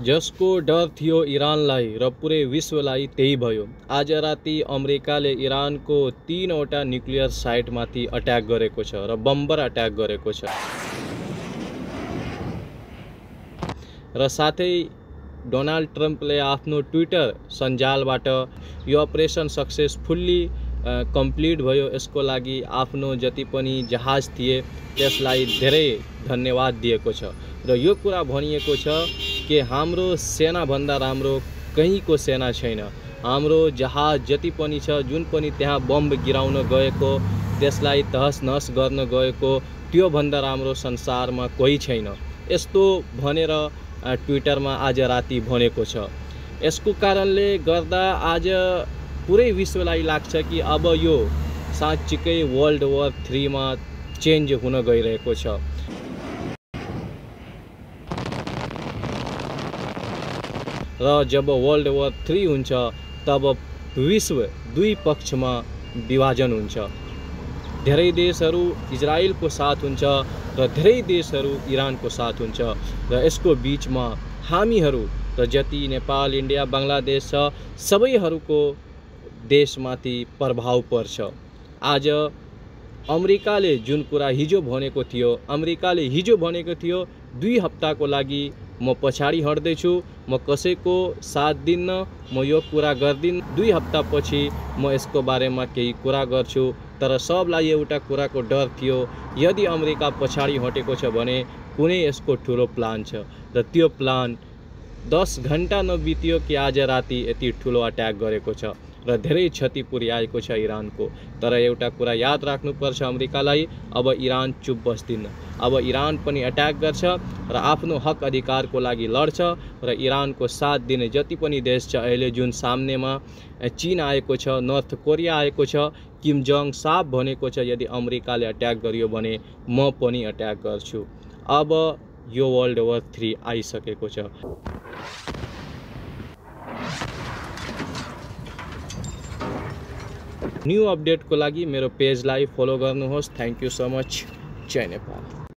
जसको डर थियो इरानलाई र पुरै विश्वलाई त्यही भयो। आज राति अमेरिकाले इरानको 3 वटा न्युक्लियर साइटमाथि अट्याक गरेको छ र बम्बर अट्याक गरेको छ। र साथै डोनाल्ड ट्रम्पले आफ्नो ट्विटर सञ्जालबाट यो अपरेसन सक्सेसफुल्ली कम्प्लिट भयो यसको लागि आफ्नो जति पनि जहाज थिए त्यसलाई धेरै धन्यवाद दिएको छ र यो कुरा भनिएको छ कि हाम्रो सेना भन्दा राम्रो कहीँको सेना छैन। हाम्रो जहाज जति पनि छ जुन पनि त्यहाँ बम गिराउन गएको त्यसलाई तहस नहस गर्न गएको त्यो भन्दा राम्रो संसारमा कोही छैन। यस्तो भनेर ट्विटरमा आज राति भनेको छ। यसको कारणले गर्दा आज पुरै विश्वलाई लाग्छ कि अब यो साँच्चीकै वर्ल्ड वार 3 मा चेन्ज हुन गइरहेको छ। र जब वर्ल्ड वार 3 हुन्छ तब विश्व दुई पक्षमा विभाजन हुन्छ। धेरै देशहरू इजरायलको साथ हुन्छ र धेरै देशहरू इरानको साथ हुन्छ र यसको बीचमा हामीहरू र जति नेपाल, इन्डिया, बङ्गलादेश छ सबैहरूको देशमाथि प्रभाव पर्छ। आज अमेरिकाले जुन कुरा हिजो भनेको थियो, अमेरिकाले हिजो भनेको थियो 2 हप्ताको लागि म पछाडि हट्दैछु, म कसैको साथ दिन्न, म यो कुरा गर्दिन, 2 हप्तापछि म यसको बारेमा केही कुरा गर्छु। तर सबलाई एउटा कुराको डर थियो, यदि अमेरिका पछाडि हटेको छ भने कुनै यसको ठुलो प्लान छ र त्यो प्लान 10 घण्टा नबित्यो कि आज राति यति ठुलो अट्याक गरेको छ र धेरै क्षति पुर्याएको छ इरानको। तर एउटा कुरा याद राख्नुपर्छ अमेरिकालाई, अब इरान चुप बस्दिन। अब इरान पनि अट्याक गर्छ र आफ्नो हक अधिकारको लागि लड्छ र इरानको साथ दिने जति पनि देश छ अहिले जुन सामनेमा चीन आएको छ, नर्थ कोरिया आएको छ, किम जोङ साफ भनेको छ यदि अमेरिकाले अट्याक गरियो भने म पनि अट्याक गर्छु। अब यो वर्ल्ड वार 3 आइसकेको छ। न्यू अपडेटको लागि मेरो पेजलाई फलो गर्नुहोस्। Thank you so much. जय नेपाल।